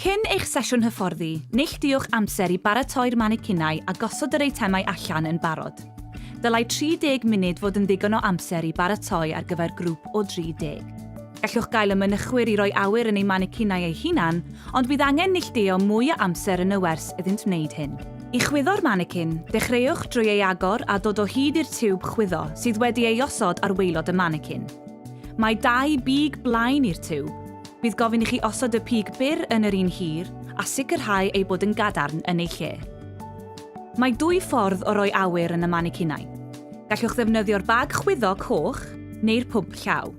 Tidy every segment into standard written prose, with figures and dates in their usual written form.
Cyn eich sesiwn hyfforddi, neilltuwch amser i baratoi'r manicinau a gosod yr eitemau allan yn barod. Dylai 30 munud fod yn ddigon o amser i baratoi ar gyfer grŵp o 30. Gallwch gael y mynychwyr i roi awyr yn eu manicinau eu hunan, ond bydd angen neilltuo mwy o amser yn y wers iddynt wneud hyn. I chwyddo'r manicin, dechreuwch drwy ei agor a dod o hyd i'r tiwb chwyddo sydd wedi ei osod ar waelod y manicin. Mae dau big blaen i'r tiwb. Bydd gofyn i chi osod y pig byr yn yr un hir a sicrhau ei bod yn gadarn yn ei lle. Mae dwy ffordd o roi awyr yn y manicinau. Gallwch ddefnyddio'r bag chwyddo coch neu'r pwmp llaw.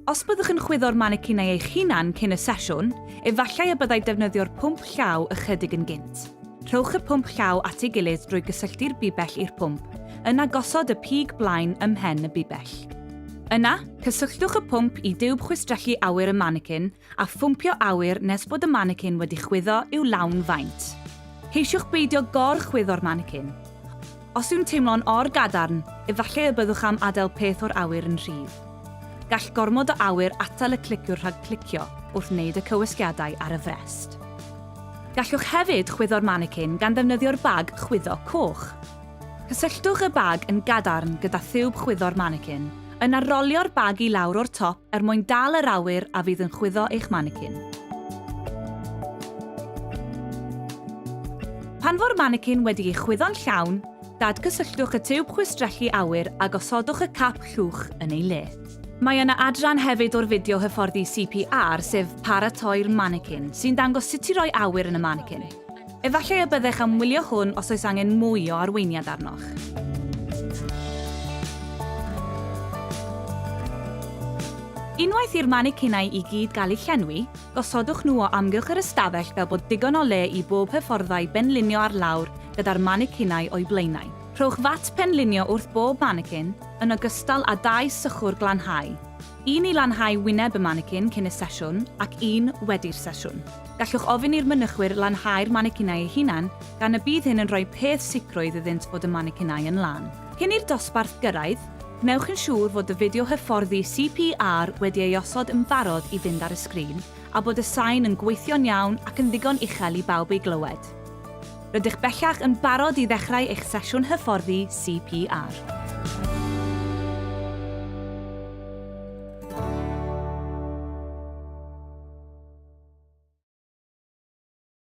Os byddwch yn chwyddo'r manicinau eich hunan cyn y sesiwn, efallai y byddai defnyddio'r pwmp llaw ychydig yn gynt. Rhowch y pwmp llaw at ei gilydd drwy gysylltu'r bibell i'r pwmp, yna gosod y pig blaen ym mhen y bibell. Yna, cysylltwch y pwmp i diwb chwistrellu awyr y manicin a phwmpio awyr nes bod y manicin wedi chwyddo i'w lawn faint. Ceisiwch beidio gor-chwyddo'r manicin. Os yw'n teimlo'n or-gadarn, efallai y byddwch am adael peth o'r awyr yn rhydd. Gall gormod o awyr atal y cliciwr rhag clicio wrth wneud y cywasgiadau ar y frest. Gallwch hefyd chwyddo'r manicin gan ddefnyddio'r bag chwyddo coch. Cysylltwch y bag yn gadarn gyda thiwb chwyddo'r manicin, yna rolio'r bag i lawr o'r top er mwyn dal yr awyr a fydd yn chwyddo eich manicin. Pan fo'r manicin wedi'i chwyddo'n llawn, dadgysylltwch y tiwb chwistrellu awyr a gosodwch y cap llwch yn ei le. Mae yna adran hefyd o'r fideo hyfforddi CPR, sef Paratoi'r Manicin, sy'n dangos sut i roi awyr yn y manicin. Efallai y byddech am wylio hwn os oes angen mwy o arweiniad arnoch. Unwaith i'r manicinau i gyd gael eu llenwi, gosodwch nhw o amgylch yr ystafell fel bod digon o le i bob hyfforddai benlinio ar lawr gyda'r manicinau o'u blaenau. Rhowch fat penlinio wrth bob manicin, yn ogystal â dau sychwr glanhau, un i lanhau wyneb y manicin cyn y sesiwn ac un wedi'r sesiwn. Gallwch ofyn i'r mynychwyr lanhau'r manicinau eu hunain gan y bydd hyn yn rhoi peth sicrwydd iddynt fod y manicinau yn lân. Cyn i'r dosbarth gyrraedd, gwnewch yn siŵr fod y fideo hyfforddi CPR wedi ei osod yn barod i fynd ar y sgrin a bod y sain yn gweithio'n iawn ac yn ddigon uchel i bawb ei glywed. Rydych bellach yn barod i ddechrau eich sesiwn hyfforddi CPR.